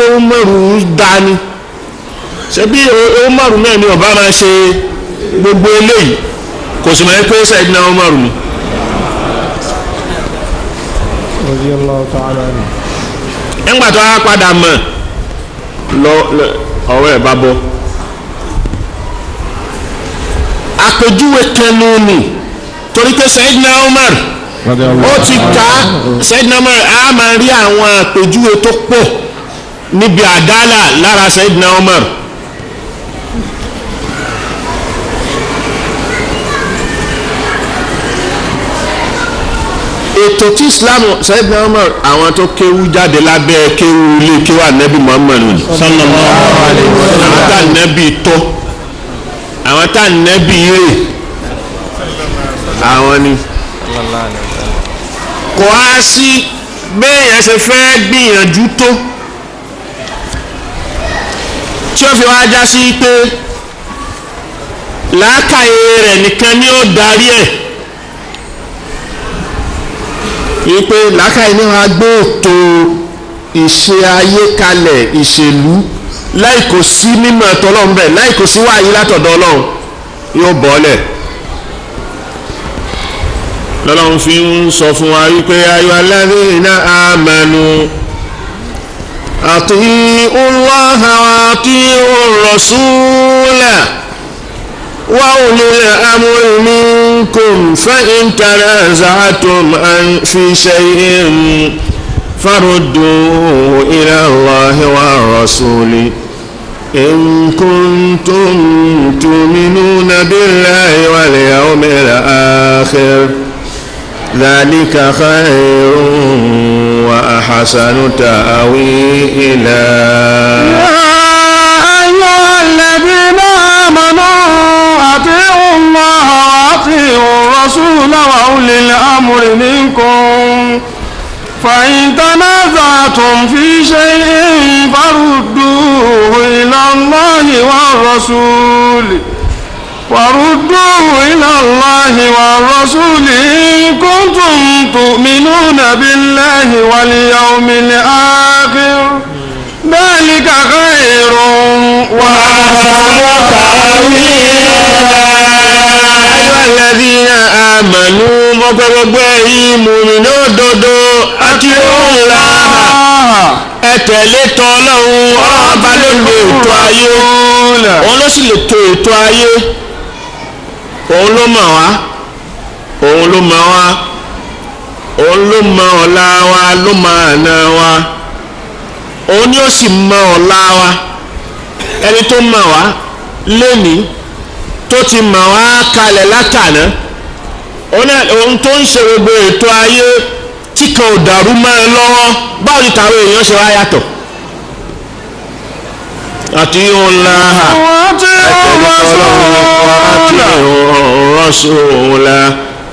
pé Umaru dání, ṣe bí Umaru náà ni ọba máa ṣe gbogbo eléyìí, kò sì máa ń pé Sayyidina Umaru ni. Nígbà tó wá padà mọ̀ lọ ọ̀rọ̀ ẹ̀ bá bọ́. Àpèjúwe kẹnu ni, torí pé Sayyidina Umar ó ti ká Sayyidina Umar, a máa rí àwọn àpèjúwe tó pọ̀ níbi àdálà lára Sayyidina Umar. Ètò tí Islam Sayyidina Umar, àwọn tó kéwú jáde lábẹ́ kéwú ilé kéwú ànábì Muhammad ni, sallallahu alayhi wa sallam, àwọn tá ànábì tọ́, àwọn tá ànábì rè, àwọn ni. Kò á sí béèyàn ṣe fẹ́ gbìyànjú tó tí ó fi wá já sí pé làákàyè rẹ̀ nìkan ni ó darí ẹ̀, wípé làákàyè ní wàá gbé ètò ìṣe ayé kalẹ̀, ìṣèlú, láì kò sí mímọ̀ tọ́lọ́run bẹ́ẹ̀, láì kò sí wáyé látọ̀dọ̀ Ọlọ́run, yóò bọ́lẹ̀. Lọ́lọ́run fi ń sọ fún wa wípé ayọ̀ alladhina amanu ati'u Allaha wa ati'u rasula wa ulil amri minkum fa in tanaza'tum fi shay'in farudduhu ila Allahi wa rasuli in kuntum tu'minuna billahi wal yawmil akhir dhalika khayrun wa ahsanu ta'wila. Ya ayyuhalladhina amanu ati'u Allaha wa ati'u ar-rasula wa ulil amri minkum fa in tanaza'tum fi shay'in farudduhu ila Allahi war-rasul وردوه إلى الله والرسول إن كنتم تؤمنون بالله واليوم الآخر ذلك خير وأحسن تأويلا. أيها الذين آمنوا gbogbo ẹ̀yin mùmínì òdodo ati'u Allah, ẹ tẹ̀lé tọ́lọ́run. Ọba ló lè ètò ayé, òun ló sì lè tò ètò ayé, òun ló mọ̀ wá, òun ló mọ̀ wá, òun ló mọ̀ ọ̀la wa, ló mọ̀ àná wa, òun ni ó sì mọ̀ ọ̀la wa. Ẹni tó mọ̀ wá lénìí, tó ti mọ̀ wá kalẹ̀ látàná, òun tó ń ṣe gbogbo ètò ayé tí kan ò dàrú mọ́ ẹ lọ́wọ́, báwo ni tàwọn èèyàn ṣe wá yàtọ̀? Ati'u Allaha rasula,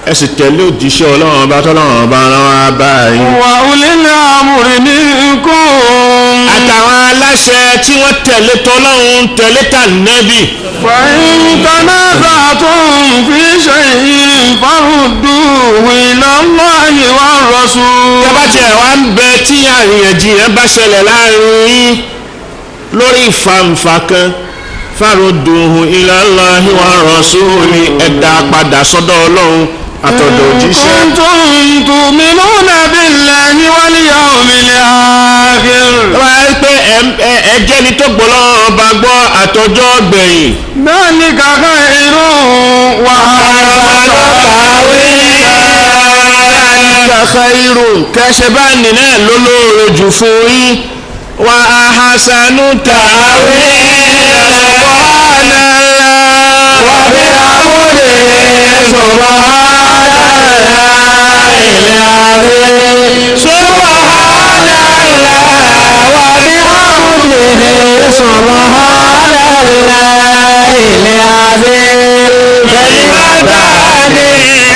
ẹ sì tẹ̀lé òjíṣẹ́ Ọlọ́run ọba tọ́lọ́run ọba rán wá báyìí. Wa ulil amri minkum, àtàwọn aláṣẹ tí wọ́n tẹ̀lé tọ́lọ́run, tẹ̀lé tànẹ́bì. Fa in tanaza'tum fi shay'in farudduhu ila Allahi war rasul. Tẹ́ bá tiẹ̀ wá ń bẹ tí àríyànjiyàn bá ṣẹlẹ̀ láàrin yín lórí ìfàǹfà kan, farudduhu ila Allahi wa rasuli, ẹ̀dá padà sọ́dọ̀ Ọlọ́run àtọ̀dọ̀ òjíṣẹ́. Kuntum tu'minuna billahi wal yawmil akhir. Wọ́n á pé ẹ jẹ́ni tó gbọ́ lọ́wọ́ bá gbọ́ àtọjọ́ gbẹ̀yìn. Dhalika khayrun wa ahsanu ta'wila. Dhalika khayrun, kẹ́sẹ̀ bá nìyẹn lólóore jù fún yín. Wa ahsanu ta'wila. Subhanallah wa bihamdihi subhanallahil azim. Subhanallah wa bihamdihi subhanallahil azim. Kalimatani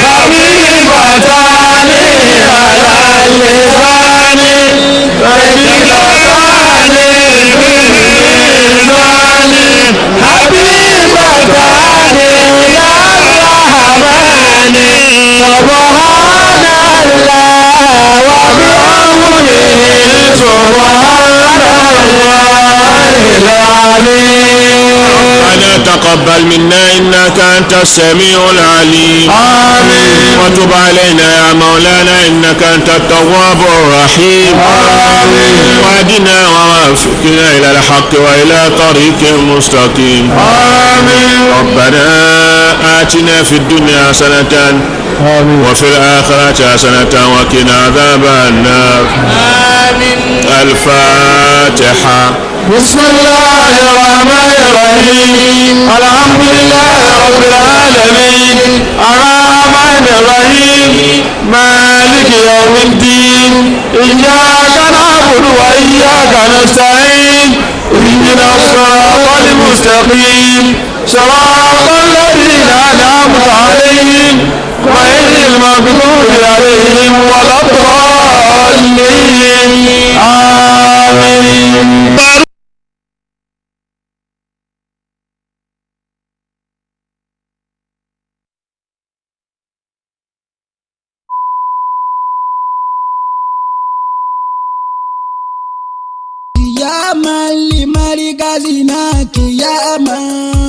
habibatani ala lisani kalimatani fil mizani. أنت السميع العليم. آمين. وتب علينا يا مولانا إنك أنت التواب الرحيم. آمين. واهدنا ووفقنا إلى الحق وإلى طريق مستقيم. آمين. ربنا آتنا في الدنيا حسنة وفي الآخرة حسنة وقنا عذاب النار. آمين. الفاتحة. بسم الله الرحمن الرحيم. الحمد لله رب العالمين. الرحمن الرحيم. مالك يوم الدين. إياك نعبد وإياك نستعين. اهدنا الصراط المستقيم. صراط الذين أنعمت عليهم غير المغضوب عليهم ولا الضالين. آمين. Kiyama limari gazina kiyama.